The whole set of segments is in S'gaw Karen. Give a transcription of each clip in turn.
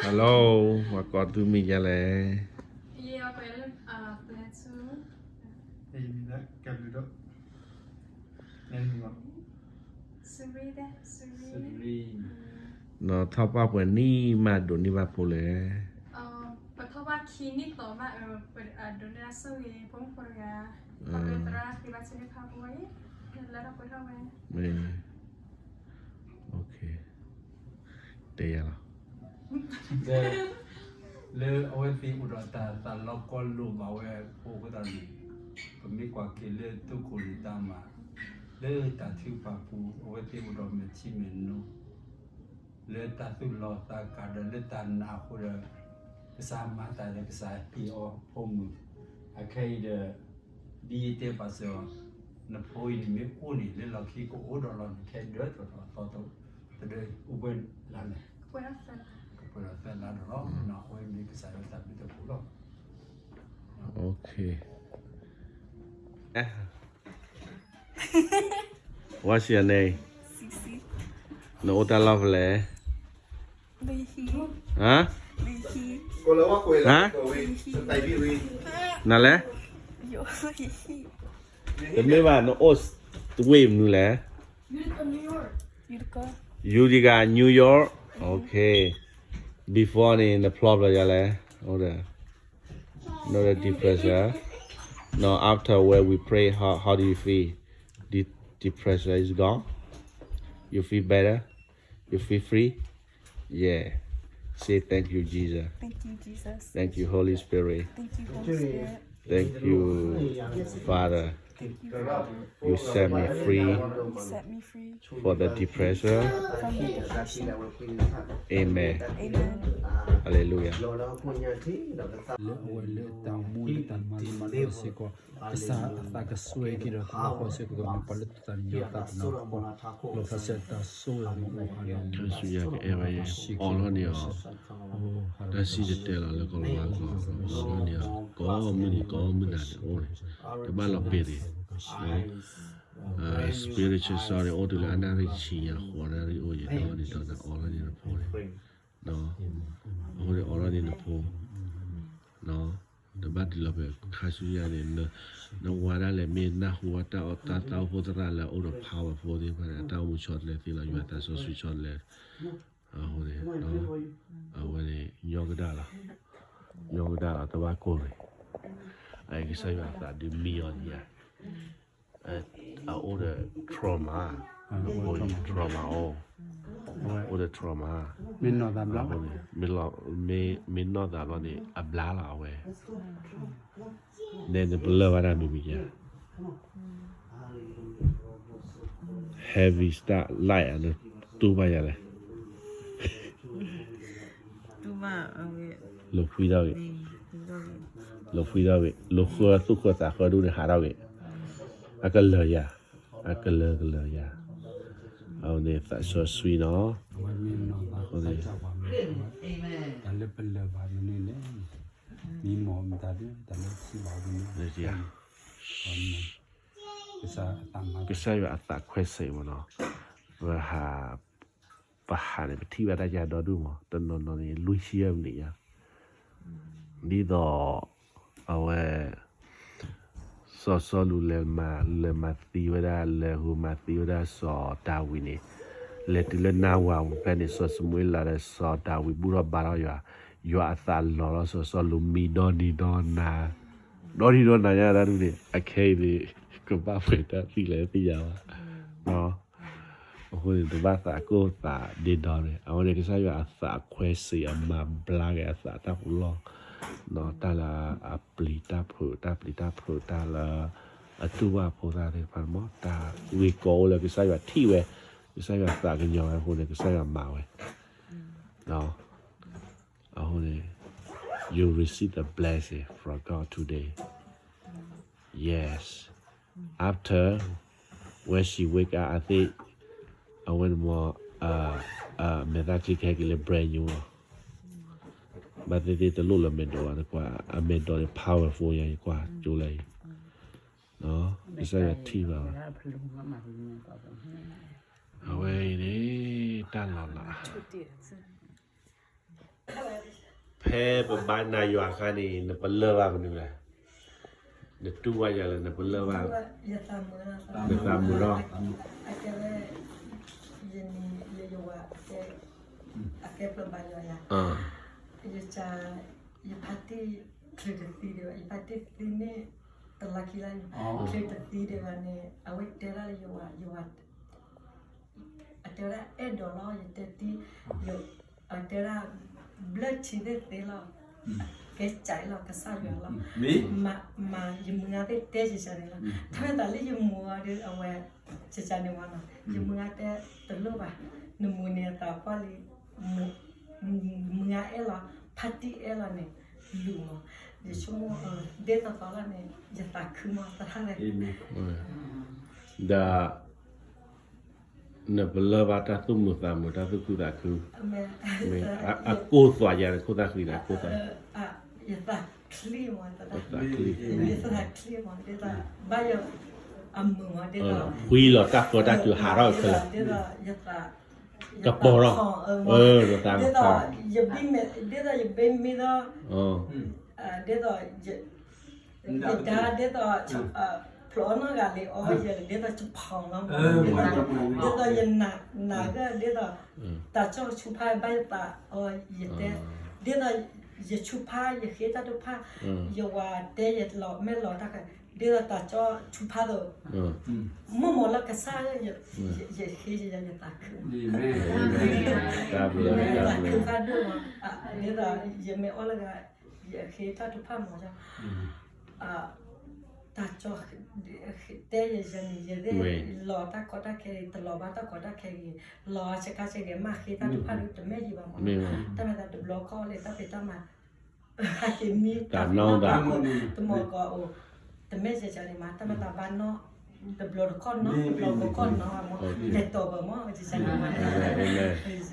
Hello, ပှၤကိးသုမံၤဒ်လဲၣ်. နီၢ်ထီၣ်ပှၢ်ပှဲၤနံၣ်မးဒိးန့ၢ်ဘၣ်ဖိလဲၣ်. ပထီၣ်ဘၣ်ခံနံၣ်သီမး, ပဒိးန့ၢ်ဒၣ်ဆိၣ်ဂ့ၤဖိမုၣ်ဖိတဂၤ, ပှၤကသရၣ်ဃ့ဘါထုန့ၢ်ဖးဖိအံၤ, လၢထီၣ်ပှဲၤထီၣ်ဝဲ, တဲယၤလီၤ. လၢအဝဲသ့ၣ်အိၣ်ဒီးတၢ်သးလီၤကီလိာ်ဘၣ်ဝဲဖိအဃိသတးန့ၣ်, ပမ့ၢ်ကွၢ်က့ၤလၢသုးခိၣ်န့ၣ်တၢ်မၤ, လၢတၢ်ထုကဖၣ်ပူၤ အဝဲသ့ၣ်အိၣ်ဒီးမဲာ်ထံမဲာ်နိ လၢတၢ်သူၣ်လီၤသးကးဒီးလၢတၢ်နာ်အဃိဒီး, ကစၢ်မၤတၢ်ဒီးကစၢ်ဟ့ၣ်အီၤဖိမုၣ်, အခဲအံၤဒီး, ဒ်ယတဲပာ်စၢၤအီၤ, နဖိအံၤန့ၣ်မ့ၢ်အိၣ်န့ၣ် လၢလီၢ်ခံကအိၣ်ဒီးလီၤန့ၣ် ထဲဒၢးထီၣ်ထီၣ်သီတဒၢး အိၣ်ပှဲၤလါလဲၣ်, ကပှဲၤဒီးသၢလါဒီးလီၤ, အဝဲမ့ၢ်ကစၢ်ယွၤတၢ်ဘျုးတၢ်ဖှိၣ်လီၤ. Okay. What's your name? Sisi. နအိၣ်တၢ်လီၢ်ဖဲလဲၣ်. ဟါ, ဟါ, နလဲၣ်. တမ့ၢ်ဘၣ် နအိၣ်တဝ့ၢ်မနုၤလဲၣ်. Utica, New York. Okay. Before န့ၣ် နဖျီဘျီဒ်လဲၣ်. Know the depression. Now after when we pray, how, how do you feel? The depression is gone? You feel better? You feel free? Yeah. Say thank you, Jesus. Thank you, Jesus. Thank you, Holy Spirit. Thank you, Holy Spirit. Thank you, Father. Thank you, Father. You set me free. You set me free. For the depression. From the depression. Amen. Amen. Hallelujah. လၢအဝဲလၢတၢ်မူလၢတၢ်မၤလၢမၤလီၤစ့ၢ်ကီး, ကစၢ်အသးကစွဲက့ၤဒီးသးလီၤပှီၢ်စ့ၢ်ကီး မ့ၢ်ပှၤလၢတၢ်မၤတၢ်ဖိဃီစ့ၢ်ကီး လီၤဖးစဲတၢ်ဆိၣ်ဂ့ၤမ့ၢ်အိၣ်ဟးလီၤ. ခါဆူညါကအဲၣ်ဝဲအီၤလီၤန့ၣ်အီၤ, တၢ်စံၣ်တဲၤတဲလီၤလၢကီၢ်လီၤဝါကီၢ်, အီၣ်လီၤန့ၣ်အီၤ, ကိးမုၢ်နံၤကိးမုၢ်နၤန့ၣ်အိၣ်န့ၣ်, တဘၣ်လီၤဘ့ၣ်န့ၣ်, spiritual စီၤန့ၣ် အိၣ်တုၤလၢအနၣ်ရံၣ်ဆံညါဃိးနၣ်ရံၣ်အိၣ်ယံၤဒီးန့ၣ်ဒီးနအီၣ်လီၤန့ၣ်နဖိန့ၣ်, အဃိန့ၣ်အီၣ်လီၤန့ၣ်နဖိ တဘၣ်ဒံးလီၤဖဲခါဆူညါန့ၣ်, နဝၤဒၣ်လဲာ်မ့ၢ်နၢ်ဟူဝဲတၢ်အီၣ်တၢ်သးအိၣ်ဖိသရၣ်လၢအအိၣ်ဒီး power ဖိသ့ၣ်တဖၣ်န့ၣ် အတၢ်အိၣ်မူဆီတလဲသ့လီၤ, ယွၤသးစီဆှံဆီတလဲ, အဃိန့ၣ်, အဝဲန့ၣ် ညီကဒၣ်လီၤ, ညီကဒၣ်လီၤ တဘၣ်ကိၢ်န့ၣ်, အကစၢ်ယွၤအသးဒုးမံအီၤန့ၣ်ဧါ အအိၣ်ဒီး trauma, trauma အိၣ်, အိၣ်ဒီး trauma, မ့ၢ်နီၢ်သးဘျီန့ၣ် အဘျါလီၤအဝဲ, နဲနပလၢၢ်ဘၣ်တၢ်မံၤမံၤယါ, heavy stuff like နတူၢ်ဘၣ်ယၤလဲၣ် လိာ်ဖှံထီၣ်ဂ့ၤ, လိာ်ဖှံထီၣ်ဂ့ၤ, လိာ်ဃၢသူၣ်ဃၢသးဃၢဒူၣ်န့ၣ်ဟးထီၣ်ဂ့ၤ, အကလၢာ်ယၤ, အကလၢာ်ကလၢာ်ယၤ, အဝဲန့ၣ်သးစီဆှံနီၤ, အဝဲန့ၣ်, တၢ်လၢပလၢာ်ဘၣ်မနုၤလဲၣ်, မံမီၢ်မတၤဒုး တၢ်လၢထံဘၣ်မနုၤလဲၣ်, ကစၢ်ယွၤအသးခွဲးစ့ၢ်မနီၤ, ပဟး ပဟးန့ၣ် ပထံၣ်ဘၣ်တၢ်ယါဒီဒူၣ်မး တနီၤနီၤန့ၣ် လွံၢ်ဆံယဲၢ်မံးနံးညါ, ဒ်သိး အဝဲ စီၤစီလူးလဲၤမၤ လဲၤမၤသံဝဲဒၣ် လဲၤဟူးမၤသံဝဲဒၣ်စီၤဒၤဝံးန့ၣ်, လဲၤတုၤလၢနါဝၤပူၤဖဲန့ၣ် စီၤစမူၤအ့လးဒီးစီၤဒၤဝံးဘူၣ်ထီၣ်ဘါထီၣ်ယွၤ, ယွၤအသးလီၤလီၤ စီၤစီလူးမံဒီနံၤဒီနၤ, ဒီနံၤဒီနၤညါတၢ်ဒုးန့ၣ် အခဲအံၤန့ၣ် ကဘၣ်ပှဲၤတၢ်သံလဲၣ်သ့ၣ်ညါဘၣ် အဃိန့ၣ် တဘၣ်သးကိၢ်သးဒ့ဒီန့ၣ် အဝဲန့ၣ် ကစၢ်ယွၤအသးအခွဲးစ့ၢ် အမၤဘျါက့ၤအသးတၢ်ပူၤလီၢ်, တၢ်လၢအပျံၤတၢ်ဖုး တၢ်ပျံၤတၢ်ဖုး တၢ်လၢအတူၢ်ဘၣ်ဖိသၣ်သ့ၣ်တဖၣ်န့ၣ်မ့ၢ် တၢ်ဂ့ၢ်ကီအိၣ်လၢကစၢ်ယွၤထံၣ်ဝဲ, ကစၢ်ယွၤသးကညီၤဝဲအဃိန့ၣ် ကစၢ်ယွၤမၤဝဲ အဃိန့ၣ် you receive the blessing from God today. Yes. After when she wake up, I think အဝဲန့ၣ်မ့ၢ် မဲာ်သၣ်ချံခဲက့ၤလၢ brand new လီၤ. ဘၣ်သ့ၣ်သ့ၣ်တလိၣ်လၢမဲာ်ဒိးဘၣ် နကွၢ် အမဲာ်ဒိးန့ၣ် powerful ယၤ ယကွၢ်ကၠိလဲၣ်အံၤ ကစၢ်ယွၤထံၣ်ဘၣ်ဝဲ အဝဲအံၤန့ၣ် တၢ်လီၤလး ဖဲပဘါနၤယွၤအခါန့ၣ် နပလၢၢ်ဘၣ်မနုၤလဲၣ်. နတူၢ်ဘၣ်ယၤလၢနပလၢၢ်ဘၣ်, နသးမုာ်လီၤ. အကဲဝဲ ယနံၤလၢယဝၤ အကဲပျၢၤဘါယွၤယၤ, ယက ယဖါတံၢ်ချ့တသံဒံးဘၣ်, ယဖါတံၢ်သံန့ၣ် တလါခံလါ ချ့တသံဒံးဘၣ်န့ၣ် အဝဲတဲဒၣ်လၢယဝၤ, ယဝၤ အတဲဝဲဒၣ်အဲၣ်ဒိးလီၤ ယတဲတံၢ်, အတဲဝဲဒၣ် ဘျၢထံသ့ၣ်သ့လီၤ, ကဲစဲလီၤ ကစၢ်ယွၤလီၤ, မၤယမုၢ်ဂၤသ့ၣ်တဲယၤန့ၣ်လီၤ, တၢ်မ့ၢ်သးလၢယမုၢ်ဂၤဒီး အဝဲ ယၤန့ၣ်ဝဲနီၤ, ယမုၢ်ဂၤတဲတလိၣ်ဘၣ်, နမုၢ်န့ၣ်အသးပှၢ်လံ မုၢ်ဂၤအဲၣ်လီၤ ဖါတံၢ်အဲၣ်လီၤန့ၣ် လူၤမး, ယဆိကမိၣ် ဒ်သိးသိးလီၤန့ၣ် ယသးခုမး သရၣ်န့ၣ်, ဒီး နပလၢၢ်ဘၣ်တၢ်သူၣ်မုာ်သးမုာ် တၢ်သူၣ်ခုသးခု, အကိၢ်သွးယၤန့ၣ် ခိၣ်သၣ်ဃံန့ၣ် အကိၢ်သွး, ယသးချ့မး ယသးချ့မး ဒ်သိး ဘၣ်ယ အမုာ်မး ဒ်သိး ဖှံလီၤတၢ်ဃၢတၢ်ကျူၤဟးထီၣ်ခဲလၢာ်, ဒ်သိး ယသး ကပီၤထီၣ်, ဒ်သိး ယဘ့ၣ်မ့ၢ် ဒ်သိးယဘ့ၣ်မ့ၢ်ဒီး ဒ်သိး ယဒါ ဒ်သိး ဖျိးနီၢ်ဂၤလံအီၤ ယဒ်သိးယဖီၣ်လီၤ, ဒ်သိးယနာ်ဂၢၢ် ဒ်သိး တၢ်ကၠီၣ်ဆူဖးဘၣ်ယသးအီၤ ယတဲ, ဒ်သိး ယဆူဖး ယဃ့တၢ်ထုကဖၣ်, ယဝၤတဲယလီၤမဲာ်လီၤတၢ်ဃဲ, ဒ်သိးတၢ်ကၠီၣ်ဆူဖးသိး မိၢ်မိၢ်လၢကစၢ် ယဃ့ယသးခု, ယသးခုဖးဒိၣ်မး, ဒ်သိး ယမ့ၢ်အီၣ်လၢဂၤ ယဃ့တၢ်ထုကဖၣ်မး တၢ်ကၠီၣ် တဲယၤန့ၣ် ယသ့ၣ်လီၤတၢ်ကီတၢ်ခဲအံၤ တလီၤဘၣ်တၢ်ကီတၢ်ခဲအံၤ လီၤဆဲးကါဆဲးကဲး မ့ၢ်ဃ့တၢ်ထုကဖၣ်ဒီးတမ့ၢ်ယံၤဘၣ်မး, တၢ်မၤသးတဘျီခီၣ်လဲၣ် တၢ်ဖံးတၢ်မၤ ဟးက့ၤမံ တၢ်နီၢ်တၢ် တမီၤကီးအိၣ် တမ့ၢ်ယၤန့ၣ်မး တၢ်မၤသးဘၣ်နီၣ် တဘျီတခီၣ်နီၣ် တဘျီတခီၣ်နီၣ်မး တဲတီၤဘၣ်မး ယၤန့ၣ်မး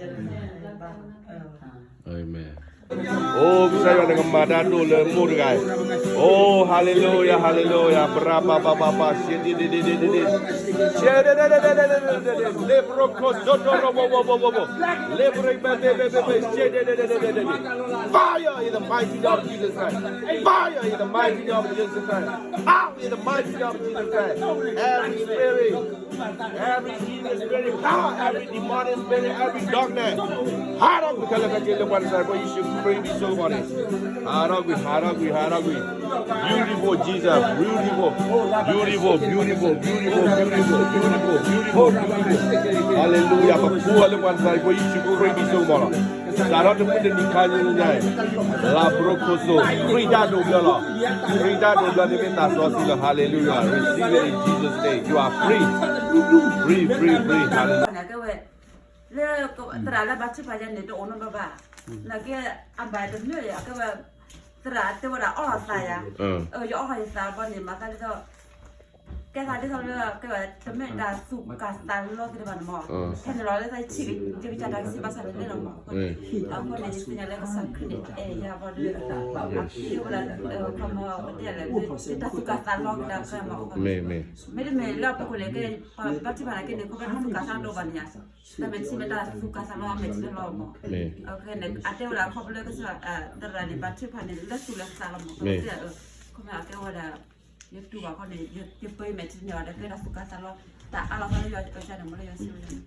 Amen. အိ ကစၢ်ယွၤနကမၤတၢ်ဒိၣ်လၢမိၢ်တဂၤအံၤ, အိ hallelujah hallelujah ပရၢပၢ်ပၢ်ပၢ်ပၢ် ရှဲဒ့ဒ့ဒ့ဒ့ဒ့ဒ့ဒ့ဒ့ဒ့ လ့ပရိခိၣ်စိတိရိဘိဘိဘိဘိဘိ လ့ပရိဘ့ဘ့ဘ့ဘ့ဘ့ ရှဲဒ့ဒ့ဒ့ဒ့ဒ့ဒ့ Fire in the mighty name of Jesus Christ. Fire in the mighty name of Jesus Christ. Out in the mighty name of Jesus Christ. Every spirit, every evil spirit, power, every demonic spirit, every darkness. ဟးထီၣ်ကွံာ်ခဲလၢာ်ခဲဆ့လၢပှၤတစဲးဖိယ့ၣ်ၡူးခရံာ်အမံၤ ဆိကမိၣ်န့ၣ် ဟးထီၣ်ကွံာ် ဟးထီၣ်ကွံာ် ဟးထီၣ်ကွံာ် Beautiful Jesus, beautiful, beautiful, beautiful, beautiful, beautiful, beautiful, beautiful, beautiful. Hallelujah. ပဃုအီၤလၢပှၤတစဲးဖိယ့ၣ်ၡူးခရံာ်အမံၤ ဆိကမိၣ်လီၤ. စးထီၣ်တမုၢ်တနံၤခါညါအံၤ လါဘြိခိၣ်စိ ခရံာ်တၢ်ဒိးဘျၢလီၤ. ခရံာ်တၢ်ဒိးဘျၢန့ၣ်မ့ၢ်သးစီဆှံလီၤ. Hallelujah. Receive it in Jesus' name. You are free. Free, free, free. Hallelujah. လၢသရၣ်လၢဘါထုကဖၣ်ယၤန့ၣ် တအိၣ်နီတဘျီဘၣ်. နာ်က့ အဘၣ်တမ့ၢ်ယၤ ကဲဝဲ သရၣ်တဲဝဲဒၣ်အီၣ်အသးယၤ, ယအီၣ်အသးဘီန့ၣ် မၤသးဒ်သိး ကဲသးဒ်သိးလၢ ကဲဝဲ တမ့ၢ်တၢ်သူၣ်ကၢ်သးလီသ့ၣ်တဖၣ်န့ၣ်မး, ဖဲန့ၣ်လီၤလၢသးဆံး ယကစၢ်တၢ်ကစံးဘၣ်ဆၣ်န့ၣ်လီၤမး, အဃိန့ၣ် ယသ့ၣ်ညါလၢကစၢ်ခရံာ်န့ၣ် အဲၣ်ယၤဘီဒီး အဝဲဒၣ် ခီမီ ပတဲလဲၣ် တၢ်သူၣ်ကၢ်သးလီကဒါကဲမး, မ့တမ့ၢ်လၢပကလဲၤကဲ ပှၤဘါထုကဖၣ်နာ်က့န့ၣ် ခီဖျိတၢ်သူၣ်ကၢ်သးလီဘၣ်န့ၣ်ဧါ, တၢ်မဲာ်ထံမ့ၢ်တၢ်သူၣ်ကၢ်သးလီ မဲာ်ထံလီၤမး, အတဲဝဲဒၣ်ခီဖျိလၢကစၢ် သရၣ်န့ၣ် ဘါထုကဖၣ်န့ၣ် လၢသူၣ်လၢသးလီၤမး, ခီဖျိအကဲဝဲဒၣ် ယတူၢ်ဘၣ်ခီန့ၣ် ယပၢယမဲာ်ထံန့ၣ် အီၤဒီးကဲတၢ်သူၣ်ကၢ်သးလီ, တၢ်အါလီၤသးလၢယွၤကစၢ်န့ၣ် မ့ၢ်လၢယွၤစံးဝဲန့ၣ်,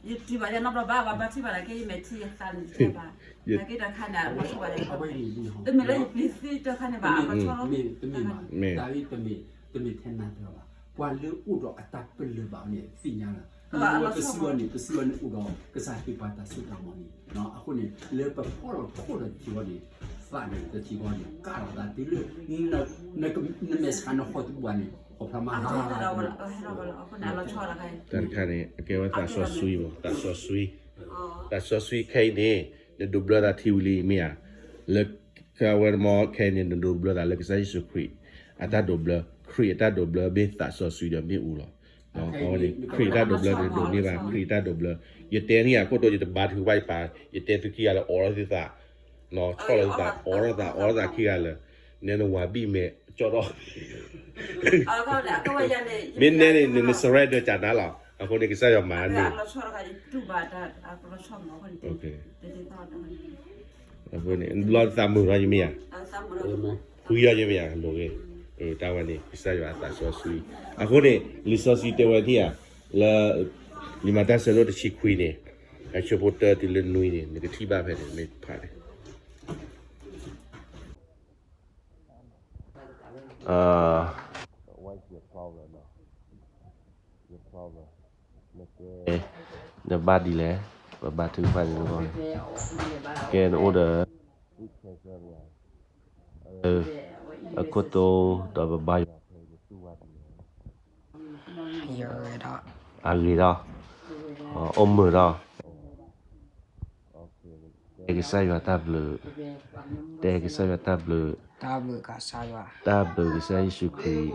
ယတူၢ်ဘၣ်ယနီတဘျီဘၣ် ပှၤဘါထုကဖၣ်နာ်က့ ယမဲာ်ထံယသးန့ၣ်တဘၣ်, နာ်က့တၢ်ခါန့ၣ် အလီၤဆီဘၣ်ယၤ, တမ့ၢ်လၢယပျံၤသံတၢ်ခါန့ၣ်ဘၣ် အလီၤဆီလီၤ, တမ့ၢ်ဘၣ်, တမ့ၢ်ထဲနၤတဂၤဘၣ်, ပှၤလၢအိၣ်ဒီးအတၢ်ပလၢၢ်ဘၣ်အီၤန့ၣ် သ့ၣ်ညါလီၤ, လၢပစုအီၤန့ၣ် ပစုအီၤန့ၣ်အိၣ်ဒီးကစၢ်ခရံာ်ပှၤတၢ်စိတၢ်ကမီၤန့ၣ်, အဃိန့ၣ် လၢပဖီၣ်လီၤဖီၣ်လီၤတထံၣ်အီၤန့ၣ်, သးန့ၣ်တထံၣ်အီၤန့ၣ် ကၢ်လီၤသးတုၤလၢ နမဲာ်ဆှးနဟီၣ်တပှၢ်န့ၣ် အဖျါမး, တၢ်တခါန့ၣ် အကဲဝဲသးစီဆှံမး သးစီဆှံ, သးစီဆှံခဲအံၤန့ၣ် နဒိးဘျၢသးထံဝံၤလံမ့ၢ်ဧါ, လၢ ကဝဲမ့ၢ်ခဲအံၤန့ၣ် နဒိးဘျၢသးလၢကစၢ်ယ့ၣ်ၡူးခရံာ် အတၢ်ဒိးဘျၢ, ခရံာ်အတၢ်ဒိးဘျၢမ့ၢ်သးစီဆှံဒီးမ့ၣ်အူလီၤ. ခရံာ်အတၢ်ဒိးဘျၢန့ၣ်ဒိးန့ၢ်ဘၣ် ခရံာ်အတၢ်ဒိးဘျၢ, ယတဲန့ၢ်အခိၣ်တီ ယတဘါထုကဖၣ်ယပၢ်, ယတဲသုခံဂၤလၢအိးထီၣ်သုသး, ဆီၣ်လီၤသုသး အိးထီၣ်သး အိးထီၣ်သးခံဂၤလၢာ်, နဲနဝၤဘံၣ်မဲာ်ကၠီၣ်ထီၣ် မ့ၢ်နဲန့ၣ် န surrender ကနၤလီၤ. အဃိန့ၣ် ကစၢ်ယွၤမၤန့ၢ် လီၤဆီတခါ ယတူၢ်ဘၣ်တၢ်အကလီၤဆီမးအဃိန့ၣ် တသ့ၣ်ညါ အဃိန့ၣ် ဘျီသးမုာ်ထီၣ်ယမ့ၢ်ဧါ, ဖှံထီၣ်ယမ့ၢ်ဧါ, လိၤဂ့ၤ, တၢ်ဝဲန့ၣ် ကစၢ်ယွၤအသးစီဆှံ, အဃိန့ၣ် လံာ်စီဆှံတဲဝဲထံၣ်ဧါ, လၢ လံာ်မၤတၢ်ဆၢဒိၣ်တဆံခွံန့ၣ်, အဆၢဖိတၢတုၤလၢနွံန့ၣ် နကထံၣ်ဘၣ်ဖဲန့ၣ် မ့ၢ်ဖးန့ၣ် What's your problem now? Your problem. နကဲ, နဘၣ်ဒ်လဲၣ်, ပဘါထုကဖၣ်န့ၣ်တဘျီ, ကဲ နအိၣ်ဒီး အခိၣ်တိဒီးပဘါယွၤဖဲနတူၢ်ဝဲဒ်လဲၣ်, အဂ့ၤဒီး, အိၣ်မုာ်ဒီး တဲကစၢ်ယွၤတၢ်ဘျုး, တဲကစၢ်ယွၤတၢ်ဘျုး, တၢ်ဘျုးကစၢ်ယ့ၣ်ၡူးခရံာ်,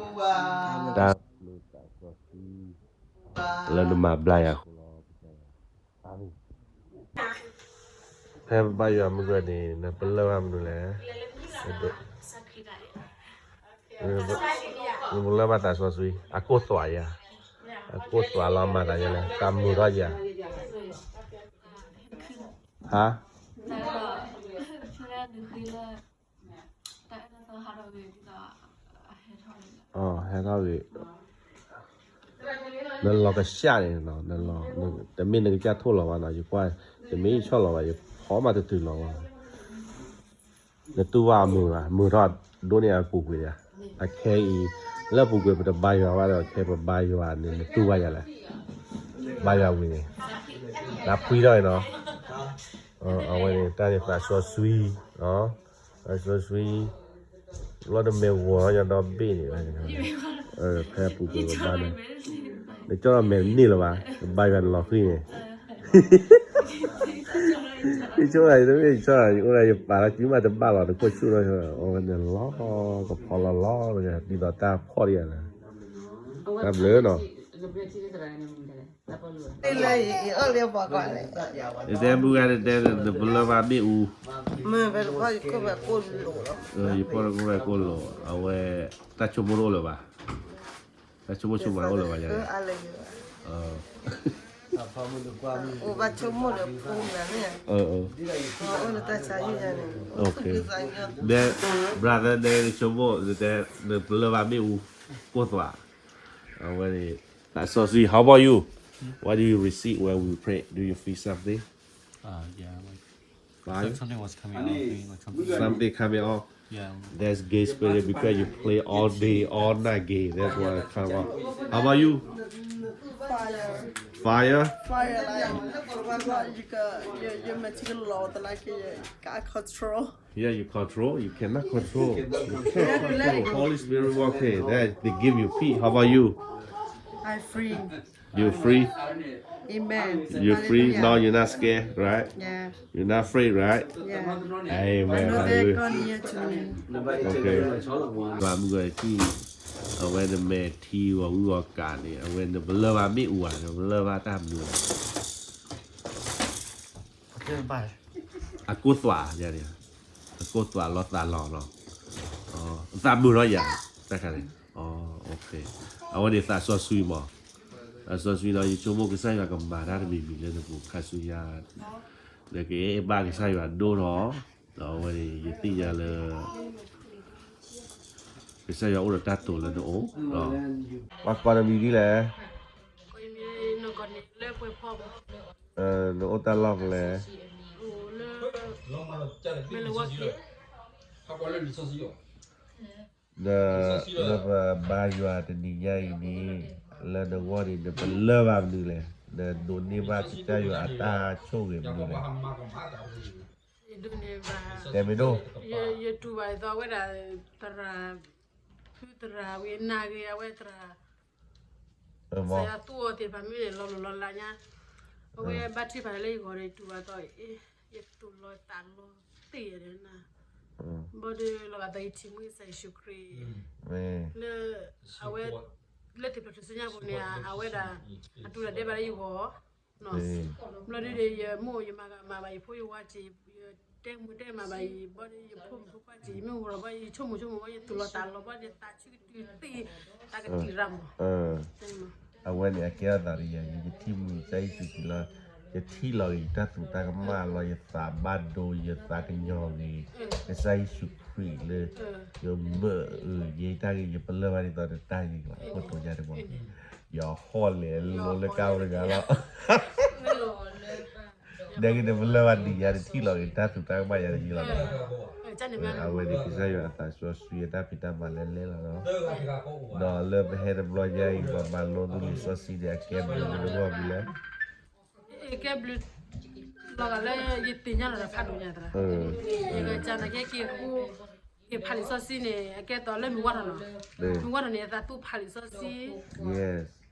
တၢ်ဘျုးသးစီဆှံ, လၢနမၤဘျါယၤအဃိလီၤ. ဖဲပဘါယွၤမုၢ်ဂီၤန့ၣ် နပလၢၢ်ဘၣ်မနုၤလဲၣ်, နပလၢၢ်ဘၣ်သးစီဆှံ, အကိၢ်သွးယၤ, အကိၢ်သွးလီၤမၤသးယဲလဲၣ်, သးမုာ်ထီၣ်ယၤ, ဟါ ဟဲထီၣ်ဂ့ၤ, နလီၤကစၢ်န့ၣ်, တမ့ၢ်နကစၢ်ထိၣ်လီၤဘၣ်နီၤ, ယကွၢ်, တမ့ၢ်ယဆီၣ်လီၤဘၣ်, ယဖီမးတတုၤလီၤဘၣ်, နတူၢ်ဘၣ်အမုာ်ဘၣ်, မုာ်ထီၣ်ဒိၣ်န့ၢ်အပူၤကွံာ်ယၤ, အခဲအံၤ, လၢအပူၤကွံာ်ပတဘါယွၤဘၣ်ဒီး ခဲပဘါယွၤန့ၣ် နတူၢ်ဘၣ်ယၤလဲၣ်, ဘါယွၤဝံၤန့ၣ်, နဖှံထီၣ်အံၤနီၤ, အဝဲန့ၣ် တၢ်န့ၣ်သးစီဆှံ, သးစီဆှံ, လီၤတမဲာ်ဂီၤညါဒီဘ့ၣ်န့ၣ်, ဖဲအပူၤကွံာ်ပဘါန့ၣ်, နကၠီၣ်ထီၣ်မဲာ်တန့ၢ်လၢၤဘၣ်, နဘါယွၤနလီၤဃံၤန့ၣ် ယဆိကမိၣ် ယဆိကမိၣ် ယအိၣ်ဒၣ်ယပာ်လီၤစုမးတဘၣ်လီၤ နခိၣ်ဆူၣ်လီၤ, အဝဲန့ၣ်လီၤကဖီလီၤလီၤ, ဒ်သိးတၢ်ဖီၣ်ဒံးဧါ, တၢ်ဘျုးနီၤ, တဲမုၢ်ဂၤန့ၣ်တဲ နပလၢၢ်ဘၣ်မ့ၣ်အူ, ယဖီၣ်တခိၣ်ဝဲၢ်ကိၣ်လိၤ, အဝဲ တၢ်ဆိကမိၣ်တအိၣ်လၢၤဘၣ်, တၢ်ဆိကမိၣ်ဆိကမးတအိၣ်လၢၤဘၣ်ယၤန့ၣ် brother န့ၣ်ဆိကမိၣ် နတဲ နပလၢၢ်ဘၣ်မ့ၣ်အူ ကိၢ်သွး, အဝဲန့ၣ် သးစီဆှံ how about you? What do you receive when we pray? Do you feel something? Uh, yeah, like, fire? Like something was coming out of me, like something. Something coming out? Yeah. That's gay spirit because you play all day, all night gay. That's why it come out. How about you? Fire. Fire? Fire, like, like, you got, you, you make it loud, like, you got control. Yeah, you control. You cannot control. You cannot control. Holy Spirit walking. That they give you peace. How about you? I free. You free? Amen. You free? Hallelujah. Now you're not scared, right? Yeah. You're not afraid, right? Yeah. Amen. I know they're hallelujah. Come near to me. Okay. ဘၣ်မုၢ်ဂီၤထံၣ် အဝဲနမဲာ်ထံဂီၤဝံဂီၤကးန့ၣ် အဝဲနပလၢၢ်ဘၣ်မ့ၣ်အူဧါ, နပလၢၢ်ဘၣ်တၢ်မနုၤဧါ. အကိၢ်သွး, အကိၢ်သွးလီၤသးလီၤနီၤ, သးမုာ်လီၤယၤ, တၢ်ခါန့ၣ်, အဝဲန့ၣ်သးစီဆှံမး, သးစီဆှံနီၤ, ယဆိကမိၣ်ကစၢ်ယွၤကမၤတၢ်တမံၤမံၤလၢနပူၤခါဆူညါ, နကအဲၣ်ဘၣ်ကစၢ်ယွၤဒိၣ်ထီၣ်, ဒီးအဝဲန့ၣ် ယသ့ၣ်ညါလၢ ကစၢ်ယွၤအိၣ်ဒီးတၢ်တိာ်လၢနအိၣ်, ပှၤကိးနမံၤဒ်လဲၣ်, နအိၣ်တၢ်လီၢ်ဖဲလဲၣ်, ဒီးလၢပဘါယွၤတနံၤညါအံၤန့ၣ်, လၢနဂီၢ်န့ၣ် နပလၢၢ်ဘၣ်မနုၤလဲၣ်, နဒိးန့ၢ်ဘၣ်ကစၢ်ယွၤအတၢ်ဆိၣ်ဂ့ၤမနုၤလဲၣ်, ယဒိးန့ၢ်ဘၣ်, တဲမ့ၢ်ဒိၣ်, ယတူၢ်ဘၣ်ဒ်သိးအဝဲဒၣ် သရၣ်, ဖုသရၣ်ဝံၤနၤဂ့ၤ အဝဲသရၣ် ကစၢ်ယွၤသူအီၤသ့ၣ်တဖၣ်မ့ၢ်န့ၣ် လီၤလိၢ်လီၤလးညါ, အဝဲဘါထုကဖၣ်လၢယဂီၢ်န့ၣ် တူၢ်ဘၣ်ဒ်သိး ယသူၣ်လီၤသးလီၤသ့ၣ်ဒီးနၤ, ဘၣ်ဒီးလီၤဂာ်ဒီးယထံၣ်မုၢ်ကစၢ်ယ့ၣ်ၡူးခရံာ်, လၢ, အဝဲ, လၢသ့ၣ်ဖျၢၣ်ထူၣ်စုညါပူၤန့ၣ် အဝဲဒၣ်, အတူၢ်ဒၣ်ဒဲးဘၣ်လၢယဂီၢ် ဘျီဒုဒီး ယမိၢ်ယမၤကမၣ်ဘၣ်ယဖိယဝၤစ့ၢ်, ယတဲမုာ်တဲမးဘၣ်ယဘီဒီး ယဖိမုၣ်ဖိခွါစ့ၢ်, ယမ့ၢ်ဝံၤလီၤဘီ ယဆိကမိၣ်ဆိကမိၣ်ဘီ ယသးဆူကတုၤသ့, တၢ်ကတံၢ်ရၣ်မး, အဝဲန့ၣ်အကဲထီၣ်သးဒီးယၤ ယထံၣ်မုၢ်ကစၢ်ယ့ၣ်ၡူးခရံာ်လီၤ, ယ ယထံၣ်လီၤဂ့ၤ ယတၢ်သူၣ်တၢ်ကမၣ်လီၤ ယသးဘၣ်ဒိ ယသးကညီၤဂ့ၤ ကစၢ်ယ့ၣ်ၡူးခရံာ်လၢ ယမၢအၢ ယတၢ်ဂ့ၤ ယပလၢၢ်ဘၣ်ဒ်သိးတတၢ်ဂ့ၤလီၤ ခိၣ်တိၤညါတဘီ ယဟီၣ်လဲၤလိလၢကၣ်အိၣ်တဂၤလီၤ ဒဲက့ၤတပလၢၢ်ဘၣ်ဒံးယၤတထံၣ်လီၤဂ့ၤ တၢ်သူၣ်တၢ်ကမၣ်ယၤတယံၤလီၤ အဝဲန့ၣ် ကစၢ်ယွၤအသးစီဆှံအတၢ်ဖံးတၢ်မၤလဲၤလဲၤလီၤလီၤ ဒီးလၢပဟဲတဘျီညါအံၤ ပှၤမၤလိသုလံာ်စီဆှံန့ၣ် အကဲဘျုးလၢနဂီၢ်မံၤလဲၣ် ကဲဘျုး လီၤဂာ်လၢယသ့ၣ်ညါလီၤဒီးဖးဒိၣ်ညါသရၣ် ယကစၢ်နာ်က့က့ၤဃူ က့ၤဖးလံာ်စီဆှံန့ၣ် အကဲသိးလၢမုၢ်ဝါထီၣ်နီၤ မုၢ်ဝါထီၣ်န့ၣ် ယသးသူဖးလံာ်စီ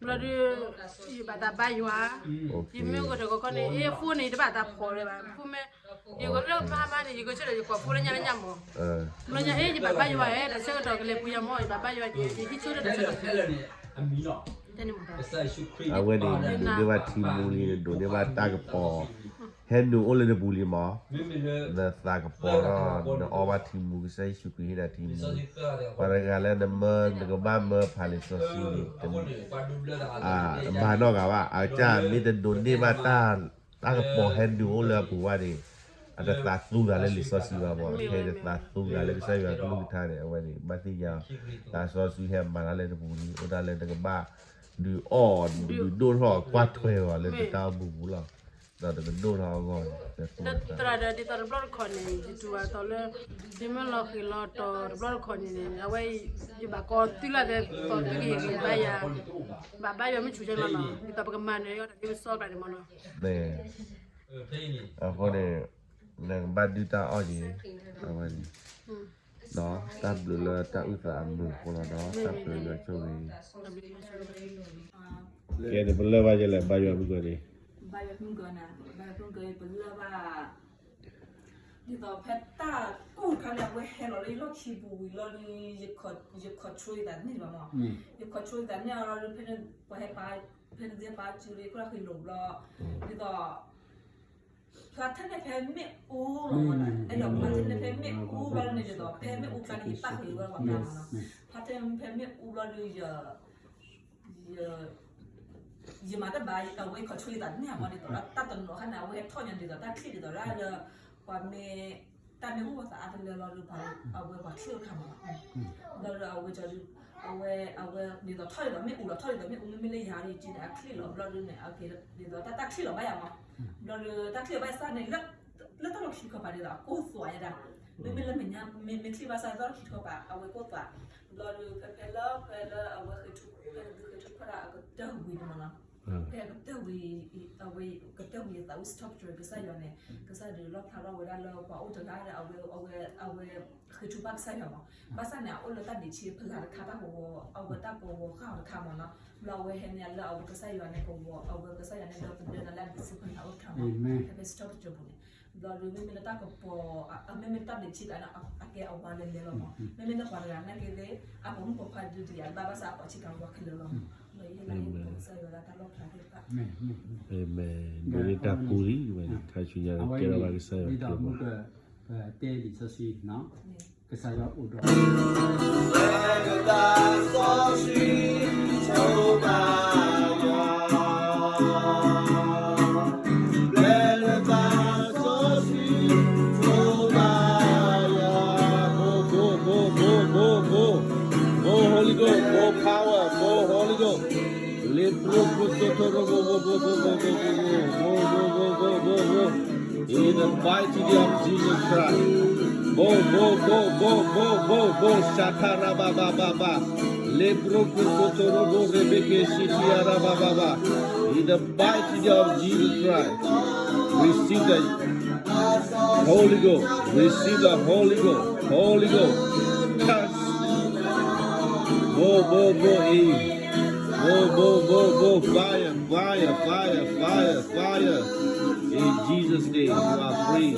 ဆှံ ဘျီဒီး ယဘၣ်သးဘါယွၤ ယမ့ၢ်ဂီၤထီၣ်ဂီၤခီန့ၣ် အဖိန့ၣ် ယတဘၣ်သးဖှီၣ်လၢၤဘၣ် ဖိမ့ၢ် ယဂီၤလၢမါမါန့ၣ် ယဂီၤဆၢဒီး ယကွၢ်ဖိလၢညါလၢညါမး ဘျီညါ အ့ ယဘၣ်ဘါယွၤဧဲ တၢ်ဆၢကတီၢ်ကလဲၤပူၤယၤမး ယဘၣ်ဘါယွၤက့ၤ ယဟံးဆိလၢတၢ်ဆၢကတီၢ် အဝဲန့ၣ် ဒိးန့ၢ်ဘၣ်ထံမူလံ ဒိးန့ၢ်ဘၣ်တၢ်ကပီၤ ဟဲနုာ်အိၣ်လၢနပူၤလံမး နသးကပီၤထီၣ် နအီဘၣ်ထံမူ ကစၢ်ယ့ၣ်ၡူးခရံာ်ဟ့ၣ်နၤထံမူ ပှၤတဂၤလၢနမၢ နကဘၣ်မၢဖးလံာ်စီဆှံန့ၣ် မၤနီၢ်ဂၤဘၣ် အကစၢ်မ့ၢ်တဒိးန့ၢ်ဘၣ်တၢ် တၢ်ကပီၤဟဲနုာ်အိၣ်လၢအပူၤဘၣ်န့ၣ် အတသးသူတၢ်လၢလံာ်စီဆှံဘၣ်မး ခဲအံၤတသးသူတၢ်လၢကစၢ်ယွၤကလုၢ်ကထါန့ၣ် အဝဲန့ၣ် ဘၣ်သ့ၣ်ညါ သးစီဆှံဟဲမၤတၢ်လၢနပူၤန့ၣ် အိၣ်ဒၣ်လၢနကဘၣ် ဒုးအီၣ် ဒုးဒိၣ်ထီၣ်ကွၢ်ထွဲအီၤလၢနတၢ်အိၣ်မူပူၤလီၤ ဒီးနကဒိၣ်ထီၣ်အဂီၢ်န့ၣ် သရၣ်ဒီးဒ်သိးတဘျီတခီၣ်န့ၣ် ယတူၢ်ဘၣ်သိးလၢ ယမ့ၢ်လီၤဃံၤလီၤတီၤတဘျီတခီၣ်န့ၣ် အဝဲ ယဘၣ်ကီသုလၢ်ဒီးသိးသုကဟ့ၣ်ဂံၢ်ဘါယၤ ဘၣ်ဘါယွၤမုၢ်ဆူၣ်ကဲလီၤနီၤ ဒ်သိးပကမၤနၢၤအီၤဒီး ယမ့ၢ်စီပၤန့ၣ်မးနီၤ အဃိန့ၣ် နကဘၣ်ဒုးတၢ်အီၣ်က့ၤ အဝဲန့ၣ် တၢ်ဘျုးလၢတၢ်အုၣ်သးအမုာ်အဃိလီၤဒီး တၢ်ဘျုးလၢဆိၣ်ဂ့ၤ ကဲန့ၣ် ပလၢၢ်ဘၣ်ယဲလဲၣ် ဘါယွၤမုၢ်ဂီၤန့ၣ် ဘါယွၤမုၢ်ဂီၤန့ၣ် ဘါယွၤမုၢ်ဂီၤ ပလၢၢ်ဘၣ် ဒ်သိးဖဲတၢ်ကိၢ်တခါလၢအဝဲဟဲလီၤလၢယလီၢ်ခံပူၤဝံၤလီၤဒီး ယ control ယသးတန့ၢ်လၢၤဘၣ်မး ယ control ယသးတန့ၢ်လီၤဒီး ဖဲန့ၣ်ပှၤဟဲပာ် ဖဲန့ၣ်သ့ၣ်ပာ်စုလံ ခိၣ်လၢဃ့လိာ်ဘျီ ဒ်သိး ဖျါထဲန့ၣ်ဖဲမ့ၣ်အူလီၤမးနီၤ အဲၣ်ဒိးဖျါထဲန့ၣ် ဖဲမ့ၣ်အူဘျီန့ၣ်ဒ်သိး ဖဲမ့ၣ်အူဖျါန့ၣ် ယပၣ်ဃုာ်ဝဲပှၤဖျါမးနီၤ ဖျါထဲန့ၣ်ဖဲမ့ၣ်အူဘျီဒီး ယ ယမၤတဘၣ် အဝဲ control ယသးတန့ၢ်မး ဒ်သိးတၢ်တနီၤခါန့ၣ် အဝဲဟဲထီၣ်ညါဒ်သိးတၢ်ချံၣ်ဒ်သိးလၢ ပှၤမ့ၢ် တၢ်မ့ၢ်ဟူဝဲသးအါတလၢလီၤဒီး အဝဲပှၤချံၣ်အိၣ်တခါမးနီၤ ဘျီဒီးအဝဲ အဝဲ အဝဲ ဒ်သိးထီၣ်ဒ်သိးမ့ၣ်အူလီၤ ထီၣ်ဒ်သိးမ့ၣ်အူ မ့မ့ၢ်လၢယၤဒီး က့န့ၣ် အချံၣ်လီၤ ဘျီဒ်န့ၣ် ဒ်သိးတၢ် တၢ်ချံၣ်လီၤဘၣ်ယၤမး ဘျီဒီး တၢ်ချံၣ်လီၤဘၣ်ယၤစ့ၢ်န့ၣ် လၢတၢ်လီၢ်ခံခီပၤဒ်သိး အကိၢ်သွးယၤဒၣ် မ့မ့ၢ်လၢမဲာ်ညါ မ့ၢ်ချံၣ်ဘၣ်စ့ၢ်တၢ်လီၢ်ခံခီပၤ အဝဲကိၢ်သွး ဘျီဒီး ဖဲဖဲလၢ ဖဲလၢအဝဲဃ့ထု ဖဲဒုးဃ့ထုဖီၣ်တၢ်အကတၢၢ်ဝံၤန့ၣ်မးနီၤ ဖဲအကတၢၢ်ဝံၤ အဝဲ ကတၢၢ်ဝံၤအသးဝံၣ် stop ကစၢ်ယွၤန့ၣ် ကစၢ်ဒုးလီၣ်ဖျါထီၣ်ဝဲဒၣ်လၢပှၤအိၣ်တဂၤဒီး အဝဲ အဝဲ အဝဲ ဃ့ထုကဖၣ်ကစၢ်ယွၤမး ဘၣ်ဆၣ်န့ၣ် အအိၣ်လၢတၢ်ဒ့းဆံးဖျါတခါ တၢ်ကဝီၤ အဝဲတၢ်ကဝီၤဃၣ်အီၤတခါမးနီၤ ဘျီအဝဲဟဲန့ၢ်လၢအဝဲကစၢ်ယွၤန့ၣ်ကဝီၤ အဝဲကစၢ်ယွၤန့ၣ်ဒီသဒၢနၤလၢအဒ့းဆံးဖျါအိၣ်တခါမး ဖဲဖဲ stop ကစၢ်ပူၤန့ၣ် ဘျီဒီးမ့မ့ၢ်လၢတၢ်ကပီၤ မ့မ့ၢ်လၢတၢ်ဒ့းဆံးဖျါန့ၣ် အကဲအဝၤလဲၤလဲၤလီၤမး မ့မ့ၢ်လၢပှၤတဂၤနာ်က့သ့ၣ် အပိာ်မုၣ်ပိာ်ခွါဒုးဒံးအဘၣ်ဘၣ်ဆၣ်အပိာ်ဆံးကဝၤခဲလၢာ်လီၤမး လၢယဲလၢယကစၢ်ယွၤလၢတၢ်လီၣ်ဖျါသ့ၣ်တဖၣ် ဒိးန့ၢ်တၢ်ပူၤလံ ဝဲန့ၣ် ခါဆူညါကဲထီၣ်ဘၣ်ကစၢ်ယွၤကျဲဘၣ် ပတဲလံာ်စီဆှံ ကစၢ်ယွၤအိၣ်ဒီး More Holy Ghost, more power, more Holy Ghost. Leproko sotorobo, bo, bo, bo, bo, bo, bo, bo, bo, bo, bo, bo, bo, bo. In the mighty name of Jesus Christ. Bo, bo, bo, bo, bo, bo, bo, shatarabababa. Leproko sotorobo rebeke shitiarabababa. In the mighty name of Jesus Christ. Receive the Holy Ghost. Receive the Holy Ghost. Holy Ghost. Touch. Bo, bo, bo, eh. Bo, bo, bo, bo, fire, fire, fire, fire, fire. In Jesus' name, you are free.